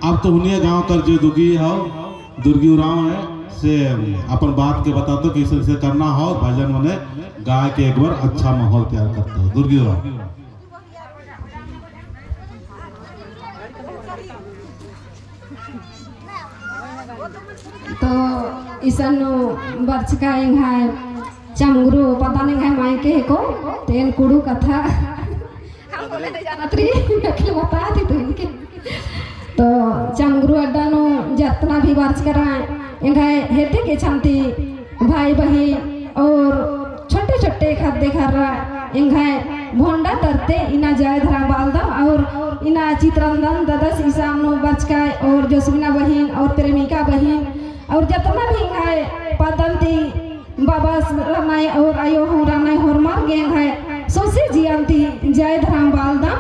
अब तो उन्हीं गांव कर जो दुगी हो, दुर्गी उरांव है, से अपन बात के बता दो कैसे कैसे करना हो, भजन मने गा के एक बार अच्छा माहौल तैयार करता हो। दुर्गी उरांव। तो ईसन बर्चका है चमगुरु पता नहीं है माई के को तेन कुड़ू कथा हम बोले नहीं जानत रही, अखिल बता थी तो इनके। तो चमगुरु अड्डा नो जितना भी बर्च कराए इंघाए हेते के छंती भाई बहन और छोटे छोटे खाद्य खा रहा इंघाए भोंडा तरते इना जाय धरा बालदा और इना चित्रंदन ददस ईसामनो बचकाए और जोसमिना बहन और प्रेमिका बहन और जितना भी इंघाए पदंती बाबा रमाई और आयो हो रमाई होरमार गेंग है सोसे जियंती जय धराम बालदा।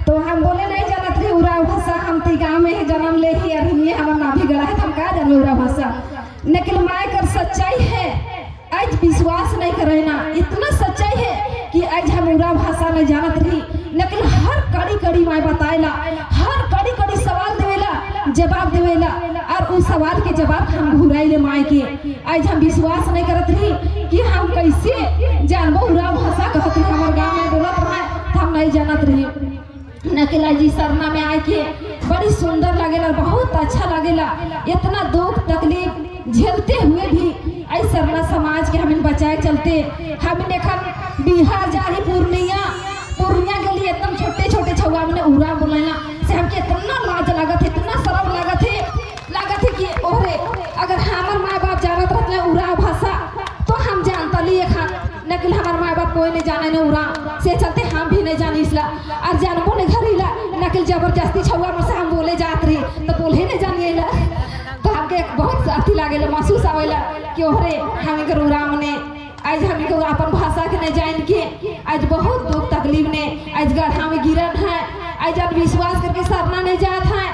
तो हम बोले नहीं जानत रही उरा भाषा, हम ती गाँव में ही जन्म ले ही और ये हमार नाभि गड़ा है, हम का जाने उरा भाषा। लेकिन my कर सच्चाई है, आज विश्वास नहीं करे ना, इतना सच्चाई है कि आज हम उरा भाषा नहीं जानत रही, लेकिन हर कड़ी कड़ी my बताएला, हर कड़ी कड़ी सवाल देवेला, जवाब देवेला और उस सवाल के जवाब हम घुराइले my के। आज हम विश्वास नहीं करत रही कि हम कैसे जानबो उरा भाषा कहत रही, हमार गाँव में बोलत रहे तो हम नहीं जानत रही। नकेला जी सरना में आए के बड़ी सुंदर लगेला, बहुत अच्छा लगेला। इतना दुख तकलीफ झेलते हुए भी आई सरना समाज के हमें बचाए चलते। हम एखन बिहार जा रही पूर्णिया, पूर्णिया के लिए एकदम छोटे छोटे छुआ हमने उरा बोलेला से हमके इतना लाज लागत है, इतना शर्म लागत है, लागत है कि ओरे अगर हमार माँ बाप जानत रहते उरा भाषा तो हम जानता ली एखन, लेकिन हमार माँ बाप कोई नहीं जाने ने उरा से चलते हम भी नहीं जानी इसला और जानबो नहीं घरीला, नकिल जबरदस्ती छुआ में से हम बोले जात रही तो बोले नहीं जानिए ला। तो हमके बहुत अथी लागेला, महसूस आवेला कि ओहरे हम के उरा मने आज हम के अपन भाषा के नहीं जान के आज बहुत दुख तकलीफ ने आज गढ़ा में गिरन है, आज अंधविश्वास करके सरना नहीं जात है।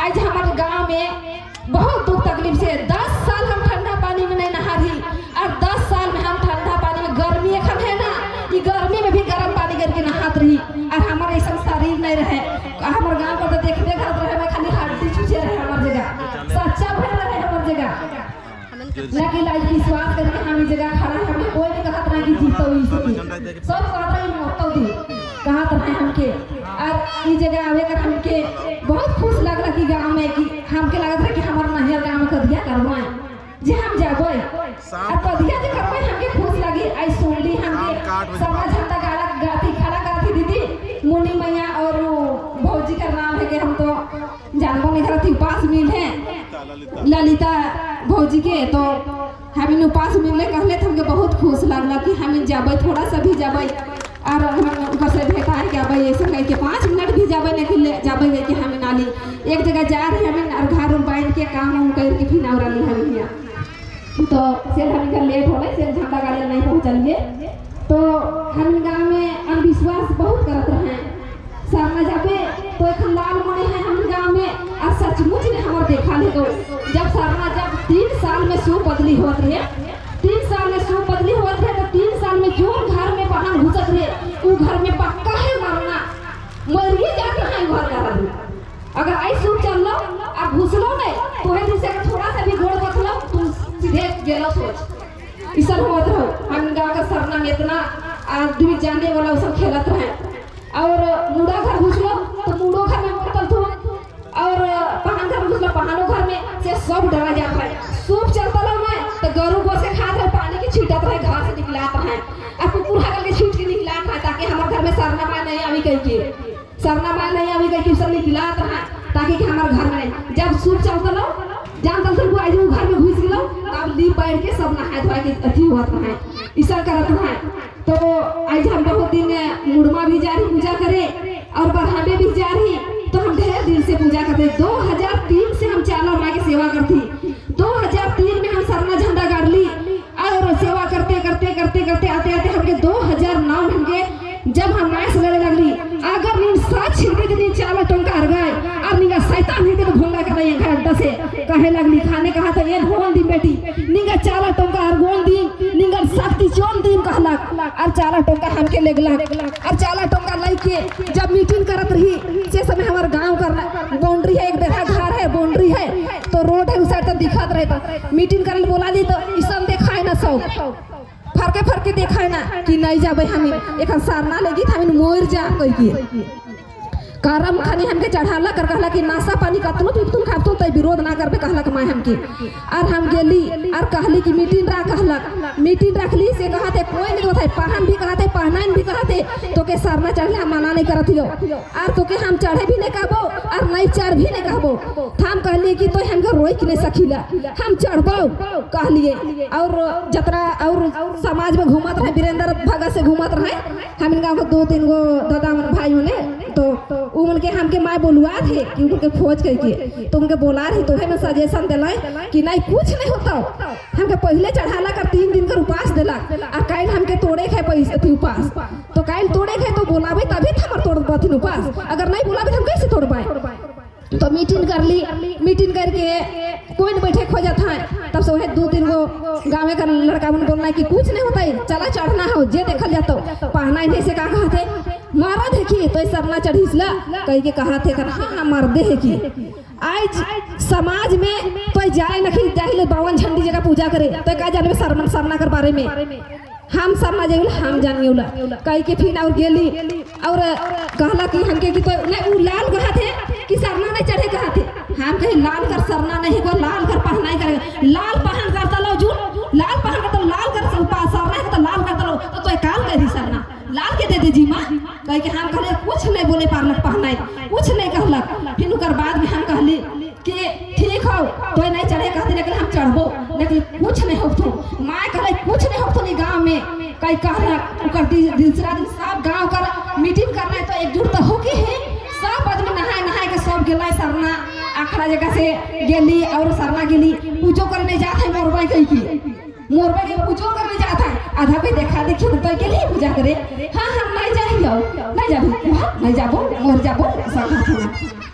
आज हमारे गाँव में बहुत दुख तकलीफ से 10 साल हम ठंडा पानी में नहीं नहा रही और 10 साल में हम ठंडा पानी में, गर्मी एखन है ना, ये गर्मी में भी गर्म पानी करके नहात रही और हमारे ऐसा शरीर नहीं रहे। हमारे गाँव पर तो देखते करते रहे, मैं खाली हड्डी छूचे रहे हमारे जगह, सच्चा भर रहे हमारे जगह। लेकिन आज विश्वास करके हम इस जगह खड़ा है, हमने कोई नहीं कहत रहे कि जीतो इसकी, सब कहत रहे मौत दी कहत रहे हमके। और इस जगह आवे कर हमके बहुत खुश लगला कि गाँव में कि हमके लागत रहे कि हमार नहियर गाँव में कदिया करवाए जे हम जाबे और कदिया जे करवाए हमके खुश लगी। आई सुनली हमके समाज झंडा गाड़ा गाती खड़ा करती दीदी मुनि मैया और भौजी का नाम है कि हम तो जानबो नहीं करती, उपास मिल है ललिता भौजी के, तो हम उपास मिलने कहले तो हमके बहुत खुश लगला कि हम जाबे थोड़ा सा भी जाबे और हम उनका से भेंट के आबे ऐसे कह के 5 मिनट भी जाबे नहीं ले जाबे के हम नाली एक जगह जा रहे हमें और घर बांध के काम उम करके फिर और रही हम यहाँ। तो सेल हम घर लेट हो गए, सेल झंडा गाड़ी नहीं पहुँचलिए। तो हम गाँव में अंधविश्वास बहुत करत रहे, सरना जाबे तो एक लाल मणि है हम गाँव में और सचमुच ने हमार देखा ले। तो जब सरना जब 3 साल में सूप बदली होत रहे, 3 साल में सूप बदली होत रहे, तो 3 साल में जो घर में बहन घुसत रहे वो घर में पक्का है मरना, मरिए जाते हैं घर का आदमी। अगर आई सूप चल लो और घुसलो नहीं तो है जिसे अगर थोड़ा सा भी गोड़ बतलो तुम सीधे गेलो सोच इस सब होत रहो। हम गाँव का सरना में इतना आदमी जाने वाला वो सब खेलत रहे और मुड़ा घर घुसलो तो मुड़ो घर में मोतल थो और पहान घर घुसलो पहानो घर में से सब डरा जाता है। सूप चलता रहो मैं तो गरू गोसे खात रहे, पानी के छीटत रहे, घास निकलात रहे और कुकुर हगल के छीट के निकलात रहे ताकि हमारे घर में सरना माय नहीं आवी कह के, सरना माय नहीं आवी कह के सब निकलात रहे ताकि कि हमारे घर में जब सूप चलता रहो जान तल आज घर में घुस गलो तब लीप बैठ के सब नहाए धोए के अथी होत रहे, ऐसा करत रहे। तो आज हम बहुत दिन मुड़मा भी जा रही पूजा करे और बढ़ावे भी जा रही, तो हम ढेर दिन से पूजा करते। 2003 से हम चाला माँ की सेवा करती, 2003 में हम सरना झंडा गाड़ ली और सेवा करते करते करते करते आते आते हमके 2009 में हमके जब हम माँ से लड़े लगली अगर नींद सात छिड़के दिन चाला टोंका हर गए और निंगा शैतान ही तो भोंगा कर रही है से कहे लगली खाने कहा तो ये होन दी बेटी निंगा चाला टोंका हर गोन दी निंगा शक्ति चोन दी कहलक और चाला टोंका हमके लेगलक। और चाला टोंका लेके जब मीटिंग करत रही से समय हमारे गांव कर बाउंड्री है, एक बेरा घर है, बाउंड्री है तो रोड है उस साइड तो दिखत रहे, तो मीटिंग करे बोला दी तो ईसन देखाए ना, सब फरके फरके देखाए ना कि नहीं जाबे हम, एखन सरना लगी हम मोर जा कह के। करम खानी हमके चढ़ाला कर कहला कि नाशा पानी कतनो पीबतुन खाबतुन तै विरोध ना करबे कहलक माँ हमके। और हम गेली और कहली कि मीटिंग रख कहलक, मीटिंग रखली से कहते कोई नहीं होता, पहन भी कहते पहनाइन भी कहते, तो के सरना चढ़ले हम मना नहीं करत हियो और तो के हम चढ़े भी नहीं कहबो और नहीं चढ़ भी नहीं कहबो। हम कहली कि तो हमके रोक नहीं सकीला, हम चढ़बो कहलिए। और जतरा और समाज में घूमत रहे, वीरेंद्र भगत से घूमत रहे हम इनका 2-3 गो दादा मन भाई मने, तो उनके हमके माँ बोलुआ थे कि उनके खोज करके तो उनके बोला रही, तो हमें सजेशन दिला कि नहीं कुछ नहीं होता, हमके पहले चढ़ाला कर 3 दिन कर उपास दिला और काल हमके तोड़े के पैसे थी उपास, तो काल तोड़े के तो बोलावे तभी हमार तोड़ पाथिन उपास, अगर नहीं बोलावे तो हम कैसे तोड़ पाए। तो मीटिंग कर ली, मीटिंग करके कोई नहीं बैठे खो जाता है, तब से वह 2-3 गो गाँव का लड़का मन बोलना कि कुछ नहीं होता है, चला चढ़ना हो जे देखल जातो पहना नहीं से का कहते मारा देखी तो सरना चढ़ीसला कह के कहा थे कर हाँ हाँ मार दे है कि आज समाज में तो जाए नहीं जाए 52 झंडी जगह पूजा करे तो का जानबे सरमन सरना कर बारे में, हम सरना जाइल हम जानियोला कह के फिर और गेली और कहला कि हमके कि तो नहीं उ लाल कहा थे कि सरना नहीं चढ़े कहा थे, हम कहे लाल कर सरना नहीं को लाल कर पहनाई करे, लाल पहन कर तलो जू लाल पहन कर तो लाल कर सरना है तो लाल कर तलो तो काल कर सरना लाल के दे दे जी माँ कह के हम कहले कुछ नहीं बोले पारलक पहनाई कुछ नहीं कहलक। फिर उकर बाद में हम कहली कि ठीक हो तो नहीं चढ़े कहते लेकिन हम चढ़बो, लेकिन कुछ नहीं होतो माँ कहले कुछ नहीं होतो नहीं गाँव में कहीं कहलक। उकर दूसरा दिन सब गाँव कर मीटिंग करना है तो एकजुट तो हो के है, सब आदमी नहाए नहाए के सब गेला सरना अखड़ा जगह से गेली और सरना गेली पूजो करने जात है मोरबा कहीं की मोरबा के पूजो करने जाता है, आधा पे देखा देखी तो गेली पूजा करे, हाँ हम नहीं जाइयो नहीं जाबी नहीं जाबो मोर जाबो सब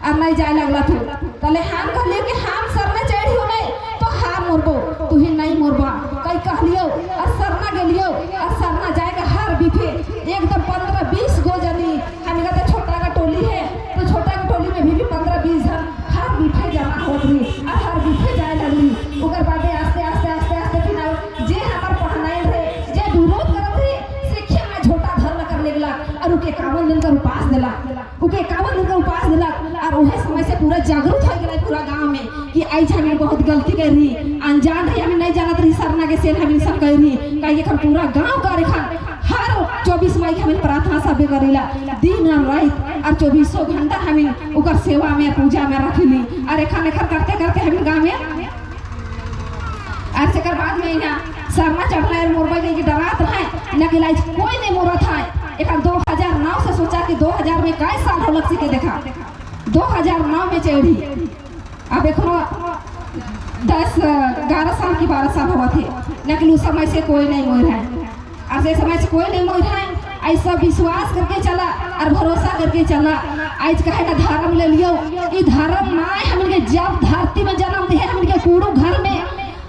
और नहीं जाए लगला तू तले हम कहलिए कि हम सरना चढ़ियो नहीं तो हम मोरबो तू ही नहीं मोरबा कहीं कहलियो और सरना गेलियो और सरना जाएगा हर बीफे एकदम 15-20 गो जनी, हम कहते छोटा का टोली है तो छोटा का टोली में भी 15-20 जन हर बीफे जमा होत रही और हर बीफे जाए लगली। ओकर बाद आस्ते आस्ते आस्ते आस्ते फिर जे हमार पहनाइल रहे जे विरोध करत रहे से में झोटा धर कर लेगला और उके 51 दिन का उपास दिला, उके 51 दिन का उपास दिला और उहे समय से पूरा जागरूक हो गया पूरा गांव में कि आज हमें बहुत गलती कर रही अनजान रही, हमें नहीं जानत रही सरना के सेल हमें सब कर रही कहीं हम पूरा गांव का रेखा हर 24 मई के हमें प्रार्थना सब करीला दिन और रात और 24 घंटा हमें उकर सेवा में पूजा में रखली और एखन एखन करते करते हमें गाँव में और से बाद में यहाँ सरना चढ़ना है मोरबा के डरात है लेकिन आज कोई नहीं मोरत है। एक 2009 से सोचा कि 2000 में कई साल हो लग के देखा 2009 में चढ़ी, अब एखनो 10-11 साल की 12 साल हुआ थे, लेकिन उस समय से कोई नहीं मोर है और से समय से कोई नहीं मोर है। ऐसा विश्वास करके चला और भरोसा करके चला। आज कहे ना धर्म ले लियो, ये धर्म माए हमन के जब धरती में जन्म दे हमन के कूड़ू घर में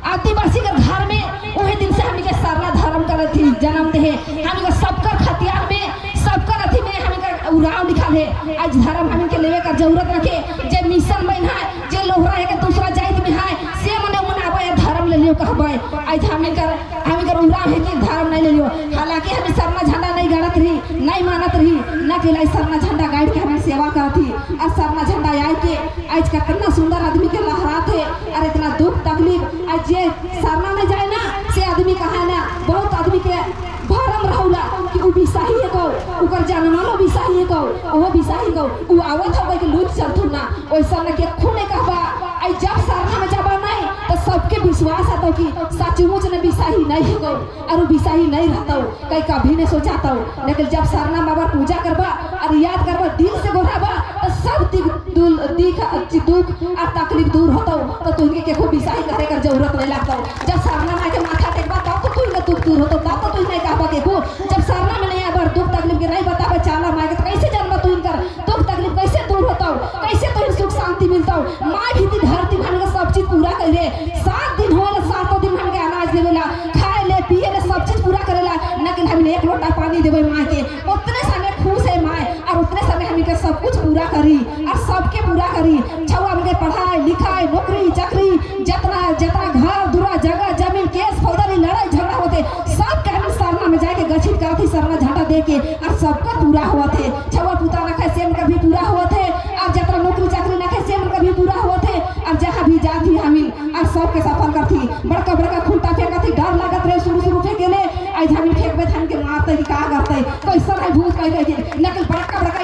आदिवासी के घर में वही दिन से हमन के सरना धर्म कर थी जन्म दे हमन के सबकर खतियान में सबकर अथी में हमन के उराव लिखल है। आज धर्म हमन के लेवे का जरूरत रखे जे मिशन बन है जे लोहरा है के दूसरा जाति में है से मने मनावे धर्म ले लियो कहबे। आज हमन कर उराव है कि धर्म नहीं ले लियो। हालांकि हमें सरना झंडा नहीं गाड़त रही नहीं मानत रही न कि सरना झंडा गाड़ के हमें सेवा करत थी और सरना झंडा आए के आज कितना सुंदर आदमी के लहरात है और इतना दुख तकलीफ आज जे सरना में जाए ना से आदमी कहा ना बहुत आदमी के भरम रहूला कि उ बिसाही है को उकर जानमालो बिसाही है को ओहो बिसाही को उ आवत हो के लूट चलथु ना ओइसा न के खूने कहबा। आई जब सरना में जाबा नहीं तो सबके विश्वास आता कि सचमुच ने बिसाही नहीं हो और बिसाही नहीं रहता कहीं कभी नहीं सोचाता हो, लेकिन जब सरना बाबा पूजा करबा और याद करबा दिल से गोराबा तो सब दुख और तकलीफ दूर होता तो तुमके केको बिसाही करे कर जरूरत नहीं लगता। जब सरना माँ के माथा टेकबा तब तो तुमके दुख दूर होता तब तो तुम नहीं कहबा केको। जब सरना में नहीं आबर दुख तकलीफ के नहीं बताबा चाला माँ के तो कैसे जानबा तू इनकर दुख तकलीफ कैसे दूर होता कैसे तुम सुख शांति मिलता। माँ भी धरती में हमके सब चीज पूरा करे 7 दिन होला 7 दिन हमके अनाज देवेला खाए ले पिए ले सब चीज पूरा करेला लेकिन हम एक लोटा पानी देवे माँ के उतने समय खुश है माँ और उतने समय हमके सब कुछ पूरा करी और सबके पूरा करी छुआ हमके पढ़ाए। लिखाई नौकरी चाकरी जितना जितना घर दुरा जगह जमीन केस फौजदारी लड़ाई झगड़ा होते सब के हम सरना में जाके गछित करती सरना झंडा दे के और सबका पूरा हुआ थे। छुआ पुता ना खाए सेम का भी पूरा हुआ थे और जितना नौकरी चाकरी ना खाए सेम का भी पूरा हुआ थे। और जहाँ भी जाती हमीन और सबके सफल करती बड़का बड़का खूंटा फेंकती डर लागत रहे शुरू शुरू फेंकेले आज हमीन फेंकबे थान के मारते कि का करते कैसा है भूत कह रहे लेकिन बड़का बड़का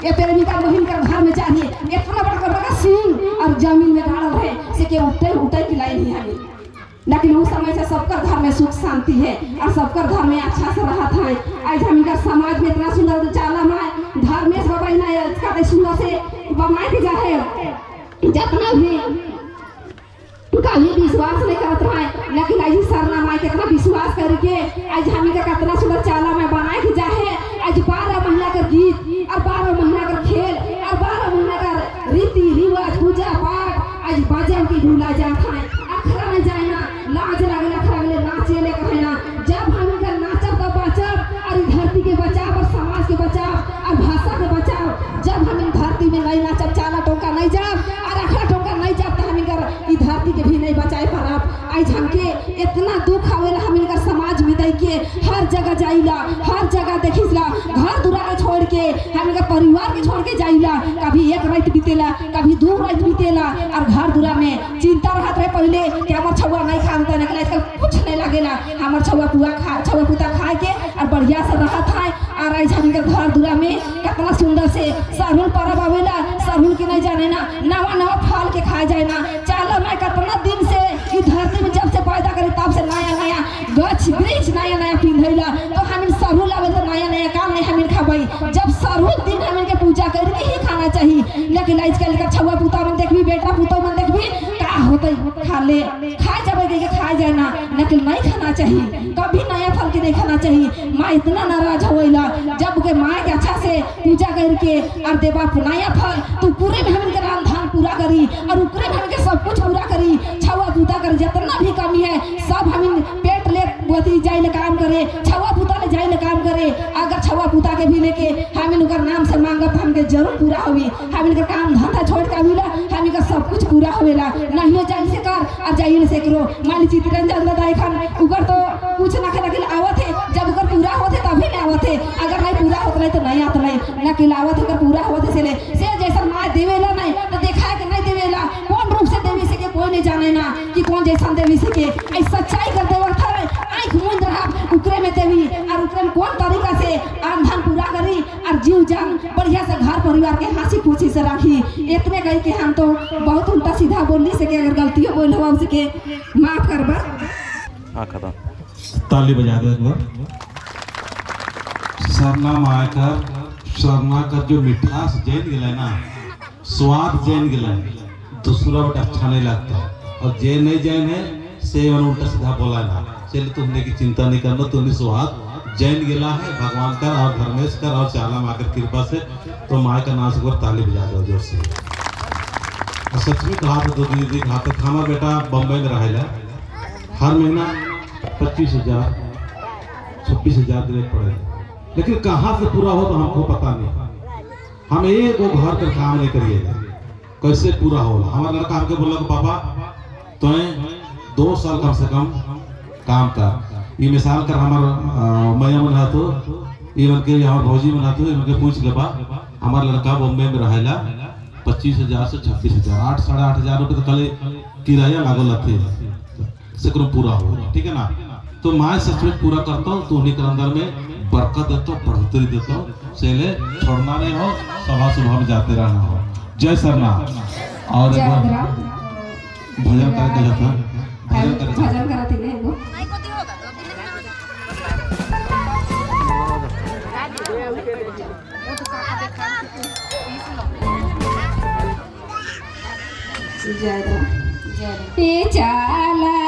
ये प्रेमिका मोहिन का घर में चाहिए इतना बड़का बड़का सिंह और जमीन में गाड़ल रहे से के उठे उठे की लाई नहीं हमें। लेकिन उस समय से सबका घर में सुख शांति है और सबका घर में अच्छा से रहा था। आज हम इनका समाज में इतना सुंदर चाला में धर्मेश बाबा इतना सुंदर से बनाए के जाए जितना भी कभी विश्वास नहीं करत रहा है लेकिन आज सरना माई कितना विश्वास करके आज हम इनका कितना सुंदर चाला में बनाए के जाए। आज 12 महीना का गीत और 12 महीना का खेल और 12 महीना का रीति रिवाज पूजा पाठ आज बाजन की भूला जाता है। अखरा में जाए ना लाज लागल अखरा में नाचे ले कहे ना जब हम इनका नाचब तब बचब और धरती के बचाव और समाज के बचाव और भाषा के बचाव। जब हम इन धरती में नहीं नाचब चाला टोका नहीं जाब और अखरा टोका नहीं जाब तो हम इनका धरती के भी नहीं बचाए पारब। आज हमके इतना दुख आवेला हम इनका समाज में दे के हर जगह जाइला हर जगह देखिसला घर दुरा के छोड़ के हम इनका परिवार के छोड़ के जाइला। कभी एक रात बीतेला कभी 2 रात बीतेला और घर दुरा में चिंता रहत रहे पहले कि हमार छुआ नहीं खाते लेकिन आजकल कुछ नहीं लगेला। हमार छुआ पुआ खा छुआ पुता खाए के और बढ़िया से रहत है। और आज हम इनका घर दुरा में कितना सुंदर से सरहुल परब आवेला सरहुल के नहीं जाने ना नवा नवा फल के खाए जाए ना चाला मैं कितना दिन से इस धरती में जब से पैदा करे तब से नया नया गाछ वृक्ष नया नया पिंधैला तो हम सरहुल आवे तो नया नया काम नहीं हम खाबई। जब सरहुल दिन हम के पूजा करके ही खाना चाहिए लेकिन आजकल का छुआ पुता मन देखबी बेटा पुतो मन देखबी का होते खा ले खाए जाबे के खाए जाए ना लेकिन नहीं खाना चाहिए कभी नया फल के नहीं खाना चाहिए। माँ इतना नाराज होइला जब के माँ के अच्छा से पूजा करके और देवा नया फल तो पूरे में हम के राम धान पूरा करी और ऊपरे में हमके सब कुछ पूरा करी छुआ पुता कर जितना भी कमी है सब हम पेट ले अथी जाए ले काम करे छुआ पुता ले जाए ले काम करे। अगर छुआ पुता के भी लेके हम इनकर नाम से मांगब हमके जरूर पूरा हुई। हम इनका काम धंधा छोड़ के अभिला हम इनका सब कुछ पूरा होवेला नहीं जाए से कर और जाइए से करो। मान लीजिए चितरंजन दादा खान उगर तो कुछ ना लेकिन आवत है जब उगर पूरा होते तभी नहीं आवत है अगर नहीं पूरा होत रहे तो नहीं आत नहीं लेकिन आवत है पूरा होते से ले से जैसा माँ देवेला नहीं तो देखा कि नहीं देवेला कौन रूप से देवी से के कोई नहीं जाने ना कि कौन जैसा देवी से के ऐ सच्चाई कर देवर था आँख मूंद रहा उकरे में देवी और उकरे में कौन तरीका से आंधन पूरा करी और जीव जान बढ़िया से घर परिवार के हंसी खुशी से राखी। इतने कही के हम तो बहुत उल्टा सीधा बोल नहीं सके अगर गलती हो बोल हो सके माफ करबा। हाँ खत्म ताली बजा दो एक बार। सरना मायकर सरना का जो मिठास जैन गया ना स्वाद जैन गया दूसरा बट अच्छा नहीं लगता और जे नहीं जैन है से उल्टा सीधा बोला ना। चलिए तुमने की चिंता नहीं करना तुमने स्वाद जैन गिला है भगवान का और धर्मेश कर और चाला माँ कर कृपा से तो माँ का नाम से एक बार ताली बजा दो जोर से। और सच में कहा था दो दीदी कहा था हमारा बेटा बम्बई में रहेला हर महीना 25,000 26,000 देने पड़े लेकिन कहाँ से पूरा हो तो हमको पता नहीं। हम एक वो घर का काम नहीं करिएगा कैसे पूरा हो। हमारा लड़का हमके बोला पापा तो 2 साल कम से कम काम कर ये मिसाल कर हमार मैया मन हाथो ये मन के हमार भौजी मन हाथो ये मन के पूछ लेबा हमार लड़का बॉम्बे में रहेला 25,000 से 26,000 8 8.5 हजार रुपये तो खाली किराया लागल थे से पूरा हो ठीक है ना। तो माँ सच में पूरा करता हूँ तो उन्हीं के अंदर में बरकत देता हूँ बढ़ोतरी देता हूँ से छोड़ना नहीं हो सभा सुबह में जाते रहना हो। जय सरना। और एक बार भजन करके जाता भजन कराती नहीं वो जय जय चाला।